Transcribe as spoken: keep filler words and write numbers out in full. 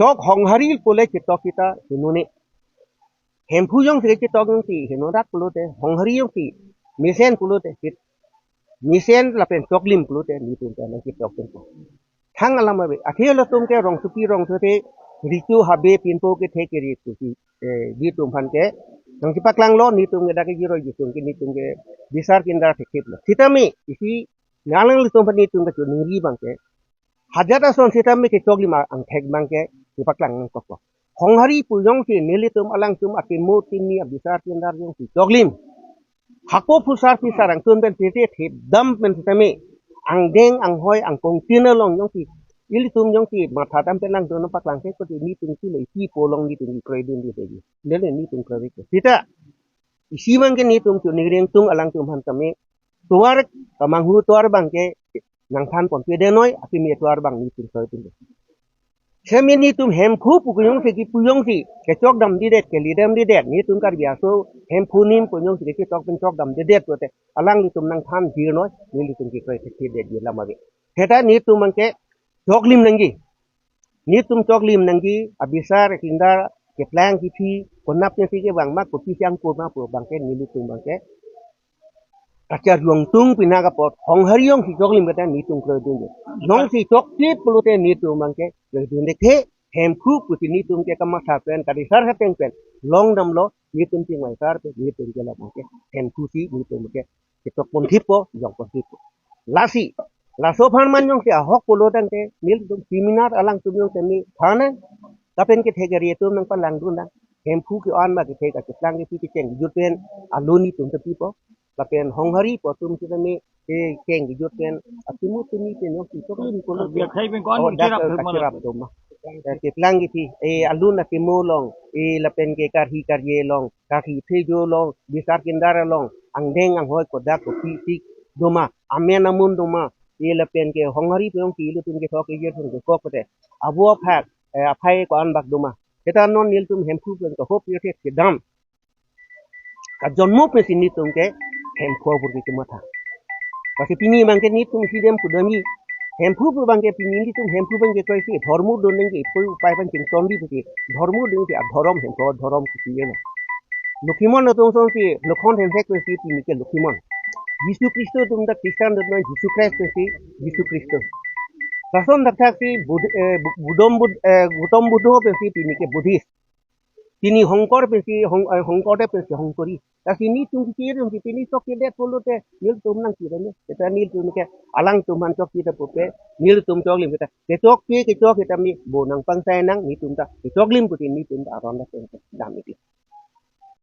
Tok Honghari pule chitok kita hinone. Hemphu jongsi chitok jongsi hinodak pulote, Honghari jongsi mesen pulote, chit-, mesen lapen choklim pulote, netum ta nangchitok pen. Thang alam ave. Athe latum ke rongsopi rongso the, ritu habe pinpo kethe keri pusi, eh, netum aphan ke nangchipaklang lo, netum ke dak ke jiroi jisung ke netum ke bisar kindar thekthip lo. Sitame, isi alanglitum aphan netum kachoningri abang ke, hajat ason sitame kechoklim angthek abang ke chipaklang nangkokpo. Honghari pu jongsi nelitum alangtum akemo timi abisar kindar jongsi choklim, hako phusar phisar angtun pen tete thepdam pen sitame, angdeng anghoi angkongtin along jongsi ilitum jongsi matha dam pen langdun nangpaklang ke, koti netum si le isi po along netum kroidunde lele, netum kroidunde. Sita isi abang ke netum choningri ingtung alangtum aphan tame, tovar, kamanghu tovar abang ke nangthan ponpe denoi, akimi tovar abang netum kroidunde. Sitame netum Hemphu pu kejongsi kipu jongsi kechok damdedet, keli damdedet, netum Karbi aso Hemphu anim pu jongsi kechitok pen chok damdedet pulote, alanglitum nangthan jirnoi, nelitum kekroi thekthedet alam ave. Seta netum abang ke choklim nangji. Netum choklim nangji, abisar kindar keplang kephi, konat pensi kevang ma, kopi si angkur ma pu abang ke, nelitum abang ke kacharjong tung pinak apot, Honghari jongsi choklim kata netum kroidunde. Jongsi chokche pulote netum abang ke kroidunde the, Hemphu pusi netum ke kamatha pen, kadisar hateng pen longdamlo, netum chingvaisar pen, netum ke labang ke Hemphu si netum ke ketok ponthippo, jong ponthippo. Lasi, laso aphan man jongsi ahok pulo tangte, nelitum seminar alangtum jongsi me thana, lapen kethe keri atum nangpalangdun nang. Hemphu ke-an ma kethe kachiplang kephi kecheng kejut pen alun netum ta pipo. Lapen Honghari pu atum sitame kecheng kejut pen akemo timi pen jongsi choklim pulo. Biak hai pen ko-an Oh, dak kachirap ke pen ko-an kachirap doma. Eh, keplang kephi, eh, alun akemo along, eh, lapen ke karhi karje along, karhi phejo along, bisar kindar along, angdeng anghoi kodak kopi tik doma, amen amun doma, eh, lapen ke Honghari pu jongsi ilitum kethok kejir pen kekok pute, avo aphak, eh, aphai ko-an bak doma. Seta non nelitum Hemphu pen kahop yothe kedam kajonmo pensi netum ke Hemphu abur ke kematha. Lasi pini abang ke netum si dem kudamji. Hemphu pu abang ke pini netum Hemphu abang ke kroisi, dhormo dun nangji, pu upai aphan chingtonji pusi, dhormo dunji, adhorom Hemphu adhorom pusi yeno. Lokhimon atum asonsi Lokhon Hemsek pensi pini ke Lokhimon. Jisu Khristo atum ta Khristan atum Jisu Christ pensi Jisu Khristo. Lason thakthak si Bud-, eh, Bu-, Budom Bud-, eh, Gautam Buddho pensi pini ke Buddhist. Pini Hongkor pensi Hong-, eh, Hongkor de pensi Hongkori. Lasi netum kechir atum si pini chokchedet pulote nelitum nangkira ne. Seta nelitum ke alangtum aphan chokche ta pupe, nelitum choklim kita. Kechokche kechok kita mi bo nangpangsai nang netum ta kechoklim pusi netum ta aron ta pen dam iti.